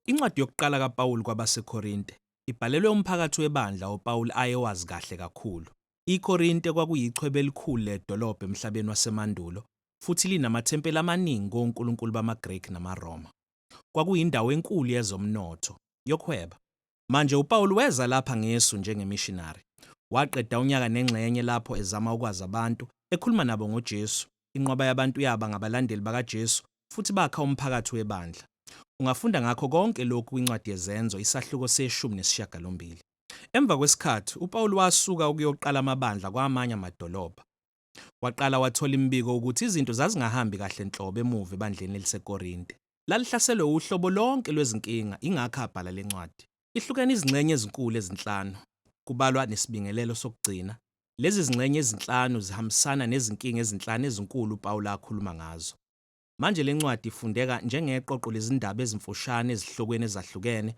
Incwadi yokuqala kaPawulu kwabaseKorinte ibhalelwe umphakathi webandla uPawulu ayewazi kahle kakhulu. IKorinte kwakuyichweba elikhulu ledolobha emhlabeni wasemandulo futhi linamathempeli amaningi konkulunkulu bamaGreki namaRoma. Kwakuyindawo enkulu yezomnotho, yokuhweba. Manje uPawulu weza lapha ngesu njengemishinari. Waqeda unyaka nengxenye lapho ezama ukwazi abantu, ekhuluma nabo ngoJesu. Inqwaba yabantu yaba ngabalandeli bakaJesu futhi bakha umphakathi webandla. Ungafunda ngakho konke lokhu kwincwadi yeZenzo isahluko se-18. Emva kwesikhathi, uPawulu wasuka ukuyoqala amabandla kwamanye amadolobha. Waqala wathola imibiko ukuthi izinto zazingahambi kahle nhlobo emuva ebandleni eliseKorinte. Lalihlaselwe uhlobo lonke lwezinkinga, ingakho abhala le ncwadi. Ihlukene izingxenye ezinkulu ezinhlanu, kubalwa nesibingelelo sokugcina. Lezi zingxenye ezinhlanu zihambisana nezinkinga ezinhlanu ezinkulu uPawulu akhuluma ngazo. Manje le ncwadi ifundeka njengeqoqo lezindaba ezimfushane ezihlokweni ezahlukene,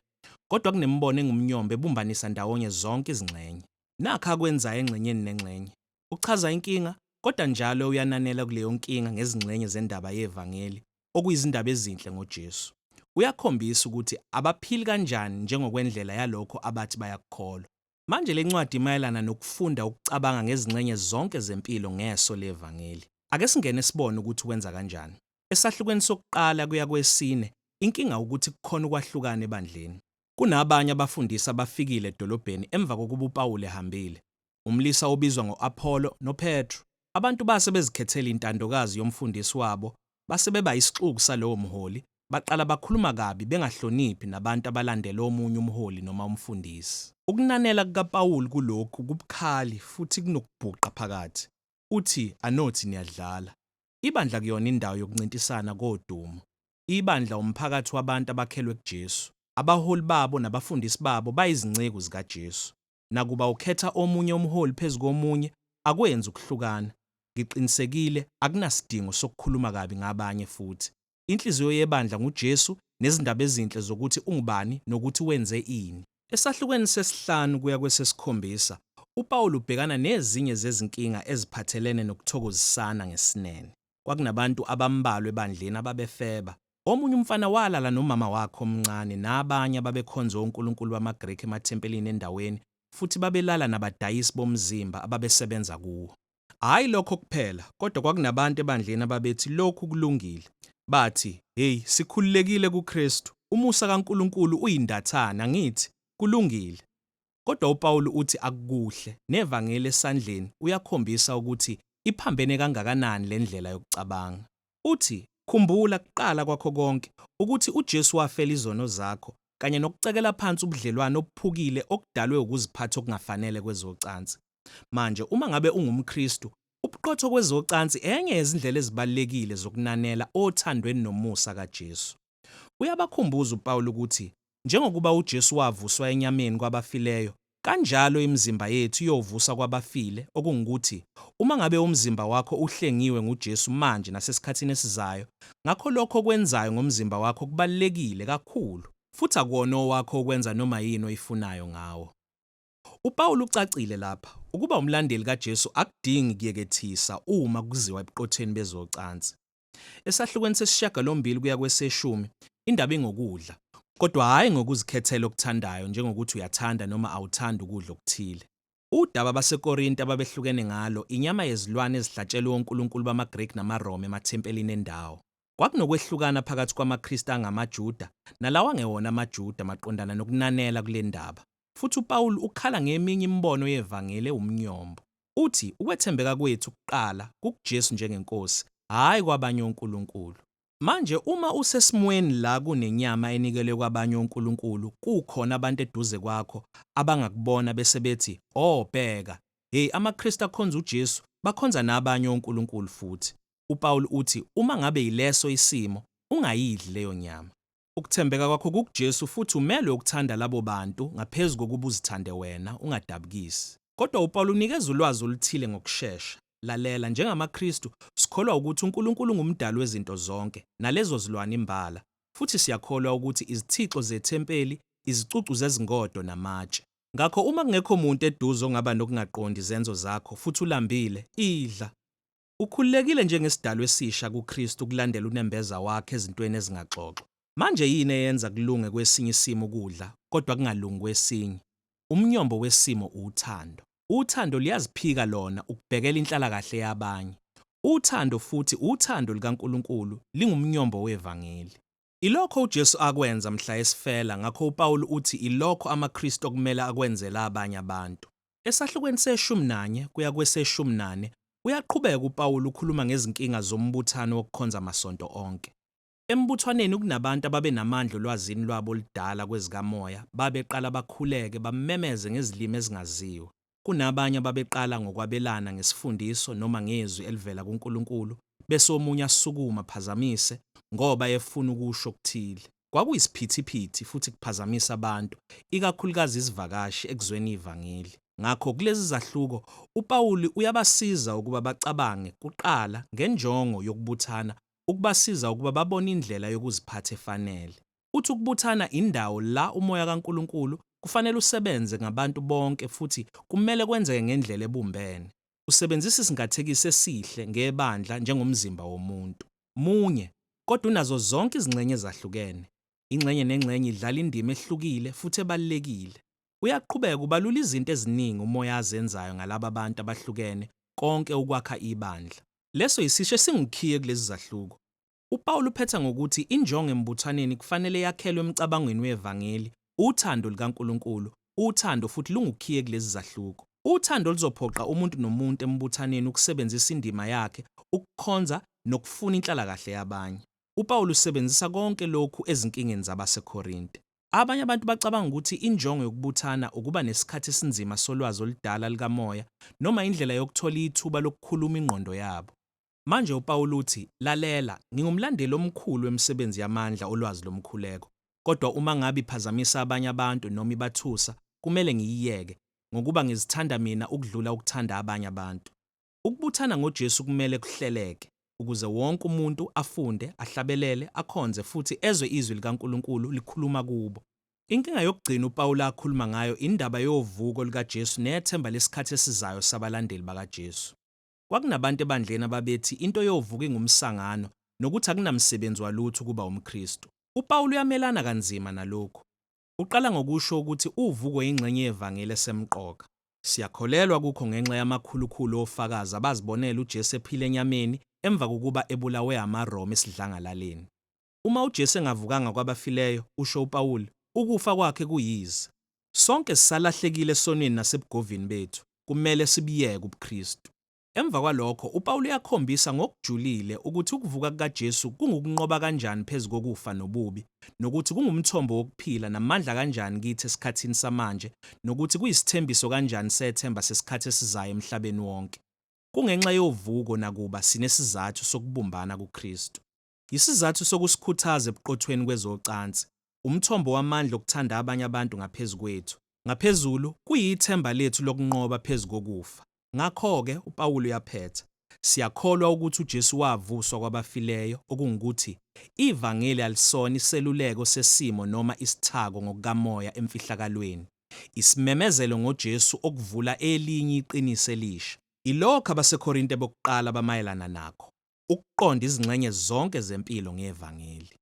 kodwa kunemibono engumnyombo ebumbanisa ndawonye zonke izingxenye. Nakhu akwenzayo engxenyeni nengxenye. Uchaza inkinga, kodwa njalo uyananela kuleyo nkinga ngezingxenye zendaba yevangeli, okuyizindaba ezinhle ngoJesu. Uyakhombisa ukuthi abaphili kanjani njengokwendlela yalokho abathi bayakukholwa. Manje le ncwadi imayelana nokufunda ukucabanga ngezingxenye zonke zempilo ngeso levangeli. Ake singene sibone ukuthi wenza kanjani. Esahlukweni sokuqala kuya kwesine, inkinga ukuthi kukhona ukwahlukana ebandleni. Kunabanye abafundisi abafikile edolobheni emva kokuba uPawulu ehambile, umlisa obizwa ngo-Apholo noPetru. Abantu base bezikhethela intandokazi yomfundisi wabo, base beba isixuku salowo mholi, baqala bakhuluma kabi bengahloniphi nabantu abalandela omunye umholi noma umfundisi. Ukunanela kukaPawulu kulokhu kubukhali futhi kunokubhuqa phakathi. Uthi, Anothi niyadlala. Ibandla akuyona indawo yokuncintisana kodumo. Ibandla umphakathi wabantu abakhelwe kuJesu. Abaholi babo nabafundisi babo bayizinceku zikaJesu. Nakuba ukhetha omunye umholi phezu komunye, akwenzi ukuhlukana. Ngiqinisekile akunasidingo sokukhuluma kabi ngabanye futhi. Inhliziyo yebandla nguJesu nezindaba ezinhle zokuthi ungubani nokuthi wenze ini. Esahlukweni sesihlanu kuya kwesesikhombisa, uPawulu ubhekana nezinye zezinkinga eziphathelene nokuthokozisana ngesinene. Kwakunabantu abambalwa ebandleni ababefeba. Omunye umfana walala nomama wakhe omncane nabanye ababekhonza onkulunkulu bamaGreki emathempelini endaweni futhi babelala nabadayisi bomzimba ababesebenza kuwo. Hhayi lokho kuphela, kodwa kwakunabantu ebandleni ababethi lokhu kulungile. Bathi, Hheyi, sikhululekile kuKristu. Umusa kaNkulunkulu uyindathane, angithi? Kulungile. Kodwa uPawulu uthi akukuhle, nevangeli esandleni uyakhombisa ukuthi iphambene kangakanani le ndlela yokucabanga. Uthi, Khumbula, kuqala kwakho konke, ukuthi uJesu wafela izono zakho, kanye nokucekela phansi ubudlelwano obuphukile okudalwe ukuziphatha okungafanele kwezocansi. Manje, uma ngabe ungumKristu, ubuqotho kwezocansi enye yezindlela ezibalulekile zokunanela othandweni nomusa kaJesu. Uyabakhumbuza uPawulu ukuthi njengokuba uJesu wavuswa enyameni kwabafileyo, kanjalo imizimba yethu iyovuswa kwabafile, okungukuthi, uma ngabe umzimba wakho uhlengiwe nguJesu manje nasesikhathini esizayo, ngakho lokho okwenzayo ngomzimba wakho kubalulekile kakhulu, futhi akuwona owakho ukwenza noma yini oyifunayo ngawo. UPawulu ucacile lapha, ukuba umlandeli kaJesu akudingi kuyekethisa uma kuziwa ebuqothweni bezocansi. Esahlukweni sesishiyagalombili kuya kweseshumi, indaba ingokudla, kodwa hhayi ngokuzikhethela okuthandayo njengokuthi uyathanda noma awuthandi ukudla okuthile. Udaba abaseKorinte ababehlukene ngalo inyama yezilwane ezihlatshelwe onkulunkulu bamaGreki namaRoma emathempelini endawo. Kwakunokwehlukana phakathi kwamaKristu angamaJuda nalawo angewona amaJuda maqondana nokunanela kule ndaba, futhi uPawulu ukhala ngeminye imibono yevangeli ewumnyombo. Uthi ukwethembeka kwethu kuqala kukuJesu njengeNkosi, hhayi kwabanye onkulunkulu. Manje uma usesimweni la kunenyama enikelwe kwabanye onkulunkulu kukhona abantu eduze kwakho abangakubona bese bethi, Oh bheka, hheyi amaKristu akhonza uJesu bakhonza nabanye onkulunkulu futhi. UPawulu uthi uma ngabe yileso isimo, ungayidli leyo nyama. Ukuthembeka kwakho kukuJesu futhi umelwe ukuthanda labo bantu ngaphezu kokuba uzithande wena, ungadabukisi. Kodwa uPawulu unikeza ulwazi oluthile ngokushesha. Lalela, njengamaKristu, sikholwa ukuthi uNkulunkulu ungumdali wezinto zonke, nalezo zilwane imbala, futhi siyakholwa ukuthi izithixo zethempeli, izicucu zezingodo namatshe. Ngakho uma kungekho muntu eduze ongaba nokungaqondi izenzo zakho futhi ulambile, idla. Ukhululekile njengesidalwa esisha kuKristu ukulandela unembeza wakhe ezintweni ezingaxoxwa. Manje yini eyenza kulunge kwesinye isimo ukudla kodwa kungalungi kwesinye? Umnyombo wesimo uthando. Uthando luyaziphika lona ukubhekela inhlalakahle yabanye. Uthando futhi uthando lukaNkulunkulu lingumnyombo wevangeli. Ilokho uJesu akwenza mhla esifela, ngakho uPawulu uthi ilokho amaKristu okumele akwenzele abanye abantu. Esahlukweni seshumi nanye kuya kweseshumi nane uyaqhubeka uPawulu ukhuluma ngezinkinga zombuthano wokukhonza masonto onke. Embuthwaneni kunabantu ababenamandla olwazini lwabo oludala kwezikamoya, babeqala bakhuleke bamemeze ngezilimi ezingaziwa. Kunabanye ababeqala ngokwabelana ngesifundiso noma ngezwi elivela kuNkulunkulu bese omunye asukuma aphazamise ngoba efuna ukusho okuthile. Kwakuyisiphithiphithi futhi kuphazamisa abantu, ikakhulukazi izivakashi, ekuzweni ivangeli. Ngakho kulezi zahluko, uPawuli uyabasiza ukuba bacabange kuqala ngenjongo yokubuthana ukubasiza ukuba babone indlela yokuziphatha efanele. Uthi ukubuthana indawo la uMoya kaNkulunkulu kufanele usebenze ngabantu bonke futhi kumele kwenzeke ngendlela ebumbene. Usebenzisa isingathekiso esihle ngebandla njengomzimba womuntu. Munye, kodwa unazo zonke izingxenye ezahlukene. Ingxenye nengxenye idlala indima ehlukile futhi ebalulekile. Uyaqhubeka ubalula izinto eziningi uMoya azenzayo ngalaba bantu abahlukene konke ukwakha ibandla. Leso yisisho esingukhiye kulezi zahluko. UPawulu uphetha ngokuthi injongo embuthanweni kufanele yakhelwe emcabangweni wevangeli, uthando lukaNkulunkulu, uthando futhi lungukhiye kulezi zahluko. Uthando luzophoqa umuntu nomuntu embuthanweni ukusebenzisa indima yakhe ukukhonza nokufuna inhlalakahle yabanye. UPawulu usebenzisa konke lokhu ezinkingeni zabaseKorinte. Abanye abantu bacabanga ukuthi injongo yokubuthana ukuba nesikhathi esinzima solwazi oludala lukamoya noma indlela yokuthola ithuba lokukhuluma ingqondo yabo. Manje uPawulu uthi, Lalela, ngingumlandeli omkhulu wemisebenzi yamandla olwazi lomkhuleko, kodwa uma ngabe iphazamisa abanye abantu noma ibathusa, kumele ngiyiyeke, ngokuba ngizithanda mina ukudlula ukuthanda abanye abantu. Ukubuthana ngoJesu kumele kuhleleke, ukuze wonke umuntu afunde, ahlabelele, akhonze futhi ezwe izwi likaNkulunkulu likhuluma kubo. Inkinga yokugcina uPawulu akhuluma ngayo indaba yovuko lukaJesu nethemba lesikhathi esizayo sabalandeli bakaJesu. Kwakunabantu ebandleni ababethi into yovuko ingumsangano nokuthi akunamsebenzi walutho ukuba umKristu. UPawulu uyamelana kanzima nalokhu. Uqala ngokusho ukuthi uvuko yingxenye yevangeli esemqoka. Siyakholelwa kukho ngenxa yamakhulukhulu ofakazi abazibonela uJesu ephila enyameni emva kokuba ebulawe amaRoma esidlangalaleni. Uma uJesu engavukanga kwabafileyo, usho uPawulu, ukufa kwakhe kuyize. Sonke sisalahlekile esonweni nasebugovini bethu. Kumele sibuyeke ubuKristu. Emva kwalokho, uPawulu uyakhombisa ngokujulile ukuthi ukuvuka kukaJesu kungukunqoba kanjani phezu kokufa nobubi, nokuthi kungumthombo wokuphila namandla kanjani kithi esikhathini samanje, nokuthi kuyisithembiso kanjani sethemba sesikhathi esizayo emhlabeni wonke. Kungenxa yovuko nakuba sinesizathu sokubumbana kuKristu. Yisizathu sokusikhuthaza ebuqothweni kwezocansi, umthombo wamandla okuthanda abanye abantu ngaphezu kwethu. Ngaphezulu, kuyithemba lethu lokunqoba phezu kokufa. Ngakho-ke, uPawulu uyaphetha, siyakholwa ukuthi uJesu wavuswa kwabafileyo, okungukuthi, ivangeli alisona iseluleko sesimo noma isithako ngokukamoya emfihlakalweni. Isimemezelo ngoJesu okuvula elinye iqiniso elisha. Ilokho abaseKorinte bokuqala abamayelana nakho, ukuqonda izingxenye zonke zempilo ngevangeli.